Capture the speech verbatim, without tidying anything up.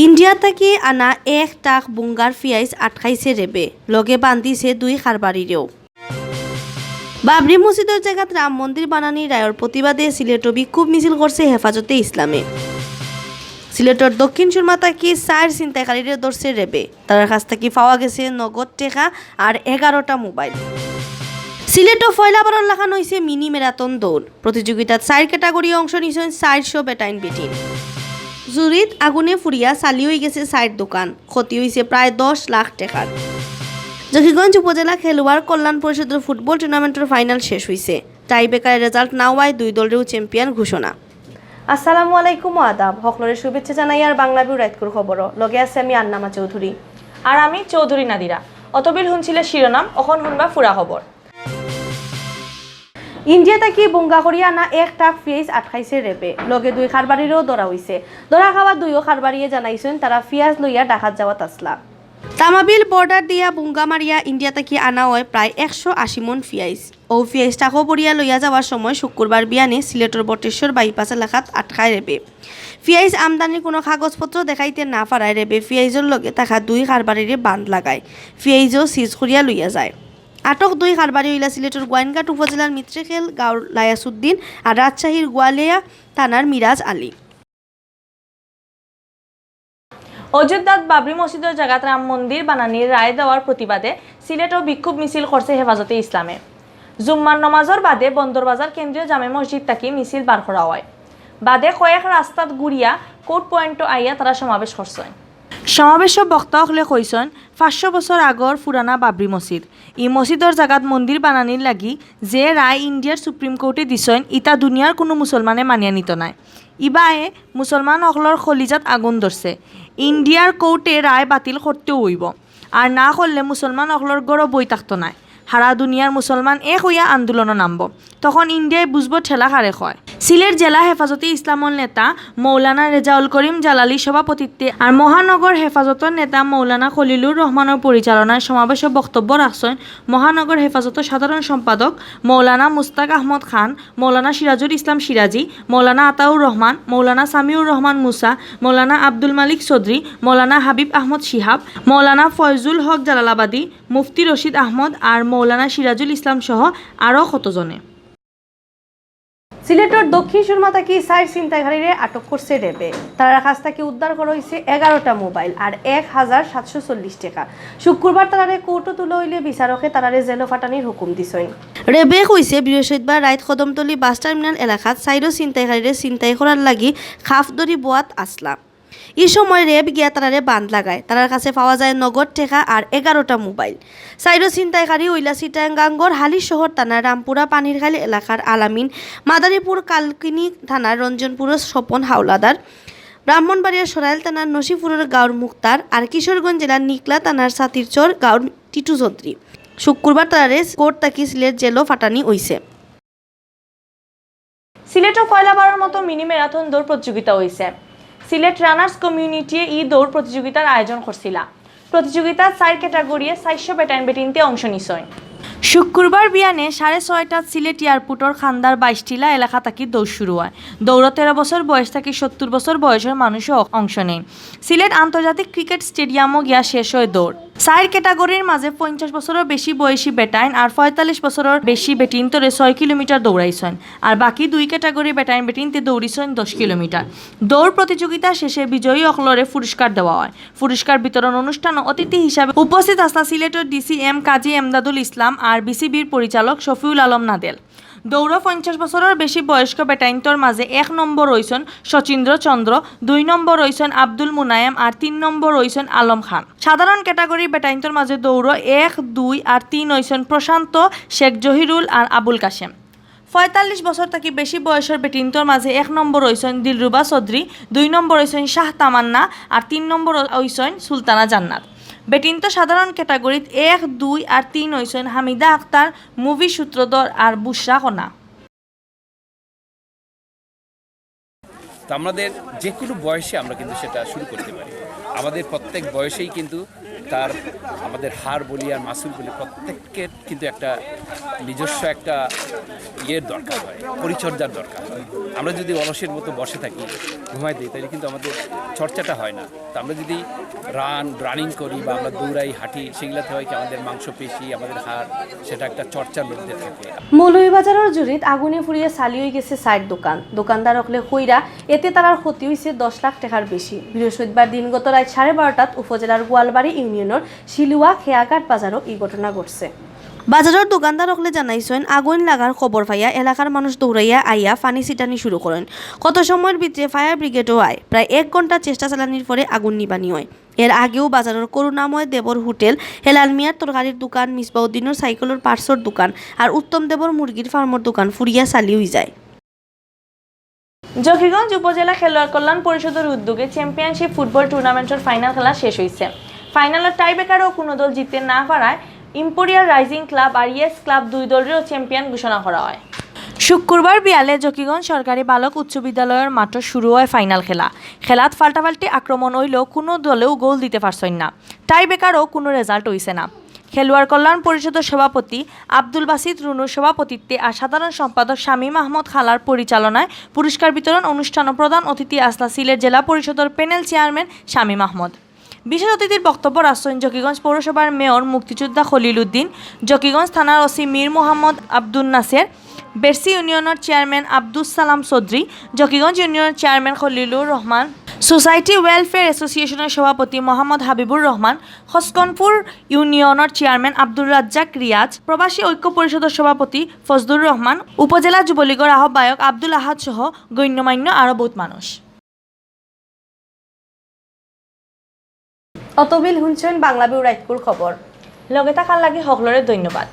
ইন্ডিয়া থাকি আনা এক ট্রাক বুঙ্গার ফিয়াইজ আটকাইছে রেবে, লগে বান্ধিছে দুই কারবারিরেও। বাবরি মসজিদর জাগাত রাম মন্দির বানানির রায়র প্রতিবাদে সিলেটো বিক্ষোভ মিছিল করছে হেফাজতে ইসলামে। সিলেটর দক্ষিণ সুরমা থাকি চাইর ছিনতাইকারীরে ধরছে রেবে। তারার কাছ থাকি পাওয়া গেছে নগদ টেকা আর এগারোটা মোবাইল। সিলেটো পয়লাবারর লাখান অইছে মিনি ম্যারাথন দৌড়। প্রতিযোগিতাত চাইর ক্যাটাগরি অংশ নিছইন চাইরশো বেটাইন বেটিন। জুড়িত আগুনে পুড়িয়া ছালি অইগেছে চাইর দোকান, ক্ষতি অইছে প্রায় দশ লাখ টেকার। জকিগঞ্জ উপজেলা খেলোয়াড় কল্যাণ পরিষদর ফুটবল টুর্নামেন্টর ফাইনাল শেষ অইছে। টাইব্রেকারে রেজাল্ট না অওয়ায় দুই দলরেউ চ্যাম্পিয়ন ঘোষণা। আসসালামু আলাইকুম ও আদাব। হকলরে শুভেচ্ছা জানাইয়ার বাংলা ভিউ রাইতকুর খবরো। লগে আছে আমি আন্নামা চৌধুরী। আর আমি চৌধুরী নাদিরা। অতবিল হুনছিলে শিরোনাম, অখন হুনবা পুরা খবর। ইন্ডিয়া থাকি বুঙ্গা করিয়া আনা এক ট্রাক ফিয়াইজ আটকাইছে রেবে, লগে দুই কারবারিরেও ধরা অইছে। ধরা খাওয়া দুইও কারবারিয়ে জানাইছইন তারা ফিয়াইজ লইয়া ঢাকাত যাওয়াত আছলা। তামাবিল বর্ডার দিয়া বুঙ্গা মারিয়া ইন্ডিয়া থাকি আনা অয় প্রায় একশো আশি মন ফিয়াইজ। অউ ফিয়াইজ ট্রাকো ভরিয়া লইয়া যাওয়ার সময় শুক্রবার বিয়ানে সিলেটর বটেশ্বর বাইপাস এলাকাত আটকায় রেবে। ফিয়াইজ আমদানির কুনু কাগজপত্র দেখাইতে না পারায় রেবে ফিয়াইজর লগে থাকা দুই কারবারিরে বান্ধ লাগায়। ফিয়াইজও সিজ করিয়া লইয়া যায়। আটক দুই কারবারি অইলা সিলেটর গোয়াইনঘাট উপজেলার মিত্রেখেল গাঁওর লায়াসুদ্দিন আর রাজশাহীর গোয়ালিয়া থানার মিরাজ আলী। অযোধ্যাত বাবরি মসজিদর জাগাত রাম মন্দির বানানির রায় দেওয়ার প্রতিবাদে সিলেটো বিক্ষোভ মিছিল করছে হেফাজতে ইসলামে। জুম্মার নমাজর বাদে বন্দরবাজার কেন্দ্রীয় জামে মসজিদ থাকি মিছিল বার করা অয়। বাদে কয়েক রাস্তাত ঘুরিয়া কোর্ট পয়েন্টো আইয়া তারা সমাবেশ করছইন। সমাবেশো বক্তা অকলে কইছইন, পাঁচশো বছর আগর পুরানা বাবরি মসজিদ, ই মসজিদর জাগাত মন্দির বানানির লাগি যে রায় ইন্ডিয়ার সুপ্রিম কোর্টে দিছইন, ইতা দুনিয়ার কুনু মুসলমানে মানিয়া নিতো নায়। ইবায় মুসলমান অকলর কলিজাত আগুন ধরছে। ইন্ডিয়ার কোর্টে রায় বাতিল করতেউ অইবো, আর না করলে মুসলমান অকলর ঘরো বই থাকতো নায়। হারা দুনিয়ার মুসলমান এক অইয়া আন্দোলনো নামবো। তখন ইন্ডিয়ায় বুঝবো ঠেলা কারে কয়। সিলেট জেলা হেফাজতে ইসলামর নেতা মৌলানা রেজাউল করিম জালালির সভাপতিত্বে আর মহানগর হেফাজতর নেতা মৌলানা খলিলুর রহমানর পরিচালনায় সমাবেশো বক্তব্য রাখছইন মহানগর হেফাজতর সাধারণ সম্পাদক মৌলানা মুস্তাক আহমদ খান, মৌলানা সিরাজুল ইসলাম সিরাজি, মৌলানা আতাউর রহমান, মৌলানা সামিউর রহমান মুসা, মৌলানা আব্দুল মালিক চৌধুরী, মৌলানা হাবিব আহমদ শিহাব, মৌলানা ফয়জুল হক জালালাবাদী, মুফতি রশিদ আহমদ আর মৌলানা সিরাজুল ইসলাম সহ আরও কতজনে। সিলেটর দক্ষিণ সুরমা থাকি চাইর ছিনতাইকারীরে আটক করছে রেবে। তারার কাছ থাকি উদ্ধার করা অইছে এগারোটা মোবাইল আর এক হাজার সাতশো চল্লিশ টেকা। শুক্রবার তারারে কোর্টো তুলা অইলে বিচারকে তারারে জেলো ফাটানির হুকুম দিছইন। রেবে কইছে, বৃহস্পতিবার রাইত কদমতলী বাস টার্মিনাল এলাকাত চাইরো ছিনতাইকারীরে ছিনতাই করার লাগি খাফ ধরি বওয়াত আছলা। ই সময় রেব গিয়া তারারে বান্ধ লাগায়। তারার কাছে পাওয়া যায় নগদ টেকা আর এগারোটা মোবাইল। চাইরো ছিনতাইকারী অইলা চিটাগাঙ্গর হালিশহর থানার রামপুরা পানিরখাইল এলাকার আলামিন, মাদারীপুর কালকিনি থানার রঞ্জনপুরর স্বপন হাওলাদার, ব্রাহ্মণবাড়িয়ার সরাইল থানার নসিপুরর গাঁওর মুক্তার আর কিশোরগঞ্জ জেলার নিকলা থানার সাতিরচর গাঁওর টিটু চৌধুরী। শুক্রবার তারারে কোর্ট থাকি সিলেট জেলো ফাটানি অইছে। সিলেটো পয়লাবারর মতো মিনি ম্যারাথন দৌড় প্রতিযোগিতা অইছে। সিলেট রানার্স কমিউনিটিয়ে ই দৌড় প্রতিযোগিতার আয়োজন করছিলা। প্রতিযোগিতাত চাইর ক্যাটাগরিয়ে চাইরশো বেটাইন বেটিন্তে অংশ নিছইন। শুক্রবার বিয়ানে সাড়ে ছয়টাত সিলেট এয়ারপোর্টর খান্দার বাইশটিলা এলাকা থাকি দৌড় শুরু অয়। দৌড়ো তেরো বছর বয়স থাকি সত্তর বছর বয়সর মানুষও অংশ নেইন। সিলেট আন্তর্জাতিক ক্রিকেট স্টেডিয়ামো গিয়া শেষ অয় দৌড়। চাইর ক্যাটাগরির মাঝে পঞ্চাশ বছরর বেশি বয়সী বেটাইন আর পঁয়তাল্লিশ বছরর বেশি বেটিন্তরে ছয় কিলোমিটার দৌড়াইছইন, আর বাকি দুই ক্যাটাগরি বেটাইন বেটিন্তে দৌড়িছইন দশ কিলোমিটার। দৌড় প্রতিযোগিতা শেষে বিজয়ী অকলরে পুরস্কার দেওয়া অয়। পুরস্কার বিতরণ অনুষ্ঠানো অতিথি হিসাবে উপস্থিত আছলা সিলেটর ডিসি এম কাজী এমদাদুল ইসলাম আর বিসিবির পরিচালক শফিউল আলম নাদেল। দৌড়ো পঞ্চাশ বছরর বেশি বয়স্ক বেটাইন্তর মাঝে এক নম্বর অইছইন শচীন্দ্র চন্দ্র, দুই নম্বর অইছইন আব্দুল মুনায়েম আর তিন নম্বর অইছইন আলম খান। সাধারণ ক্যাটাগরি বেটাইন্তর মাঝে দৌড়ো এক, দুই আর তিন অইছইন প্রশান্ত, শেখ জহিরুল আর আবুল কাশেম। পঁয়তাল্লিশ বছর থাকি বেশি বয়সর বেটিন্তর মাঝে এক নম্বর অইছইন দিলরুবা চৌধুরী, দুই নম্বর অইছইন শাহ তামান্না আর তিন নম্বর অইছইন সুলতানা জান্নাত। বেটিন্ত সাধারণ ক্যাটাগরিত এক, দুই আর তিন অইছইন হামিদা আক্তার, মুভি সূত্রধর আর বুশরা কণা। তো আমাদের যে কোনো বয়সে আমরা কিন্তু সেটা শুরু করতে পারি। আমাদের প্রত্যেক বয়সেই কিন্তু তার, আমাদের হাড় বলি আর মাসুল বলি, প্রত্যেকের কিন্তু একটা নিজস্ব একটা ইয়ের দরকার হয়, পরিচর্যার দরকার হয়। আমরা যদি অলসের মতো বসে থাকি, ঘুমাই দিই, তাহলে কিন্তু আমাদের চর্চাটা হয় না। তো আমরা যদি রান রানিং করি বা আমরা দৌড়াই, হাঁটি, সেগুলোতে হয় কি, আমাদের মাংসপেশি, আমাদের হাড়, সেটা একটা চর্চার মধ্যে থাকে। মৌলভীবাজারর জুড়িত আগুনে পুড়িয়া ছালি অইগেছে চাইর দোকান। দোকানদার অকলে কইরা এতে তারার ক্ষতি অইছে দশ লাখ টেকার বেশি। বৃহস্পতিবার দিনগত রাইত সাড়ে বারোটাত উপজেলার গোয়ালবাড়ি ইউনিয়নর শিলুয়া খেয়াঘাট বাজারো ই ঘটনা ঘটছে। বাজারর দোকানদার অকলে জানাইছইন, আগুন লাগার খবর পাইয়া এলাকার মানুষ দৌড়াইয়া আইয়া পানি ছিটানি শুরু করইন। কত সময়র ভিতরে ফায়ার ব্রিগেডও আয়। প্রায় এক ঘন্টা চেষ্টা চালানির পরে আগুন নিবানি অয়। এর আগেও বাজারর করুণাময় দেবর হোটেল, হেলাল মিয়ার তরকারির দোকান, মিসবাউদ্দিনর সাইকেলর পার্টসর দোকান আর উত্তম দেবর মুরগির ফার্মর দোকান পুড়িয়া ছালি অইযায়। জকিগঞ্জ উপজেলা খেলোয়াড় কল্যাণ পরিষদর উদ্যোগে চ্যাম্পিয়নশিপ ফুটবল টুর্নামেন্টর ফাইনাল খেলা শেষ অইছে। ফাইনালর টাইব্রেকারও কুনু দল জিততে না পারায় ইম্পেরিয়াল রাইজিং ক্লাব আর ইয়েস ক্লাব দুই দলরেও চ্যাম্পিয়ন ঘোষণা করা অয়। শুক্রবার বিয়ালে জকিগঞ্জ সরকারি বালক উচ্চ বিদ্যালয়র মাঠো শুরু অয় ফাইনাল খেলা। খেলাত ফাল্টাফাল্টি আক্রমণ অইলেও কুনু দলেও গোল দিতে পারছইন না। টাইব্রেকারও কুনু রেজাল্ট অইছে না। খেলোয়াড় কল্যাণ পরিষদর সভাপতি আব্দুল বাসিত রুনুর সভাপতিত্বে আর সাধারণ সম্পাদক শামীম আহমদ খালার পরিচালনায় পুরস্কার বিতরণ অনুষ্ঠান ও প্রধান অতিথি আছলা সিলেট জেলা পরিষদর প্যানেল চেয়ারম্যান শামীম আহমদ। বিশেষ অতিথির বক্তব্য রাখছইন জকিগঞ্জ পৌরসভার মেয়র মুক্তিযোদ্ধা খলিল উদ্দিন, জকিগঞ্জ থানার ওসি মীর মোহাম্মদ আব্দুন নাসের, বেরসি ইউনিয়নর চেয়ারম্যান আব্দুস সালাম চৌধুরী, জকিগঞ্জ ইউনিয়নর চেয়ারম্যান খলিলুর রহমান, সোসাইটি ওয়েলফেয়ার অ্যাসোসিয়েশনর সভাপতি মোহাম্মদ হাবিবুর রহমান, খসকনপুর ইউনিয়নর চেয়ারম্যান আব্দুর রাজ্জাক রিয়াজ, প্রবাসী ঐক্য পরিষদর সভাপতি ফজলুর রহমান, উপজেলা যুবলীগর আহ্বায়ক আব্দুল আহাদ সহ গণ্যমান্য আরও বউত মানুষ। অতবিল হুনছইন বাংলা বিউ রাইতকুর খবর। লগে থাকার লাগি হকলরে ধন্যবাদ।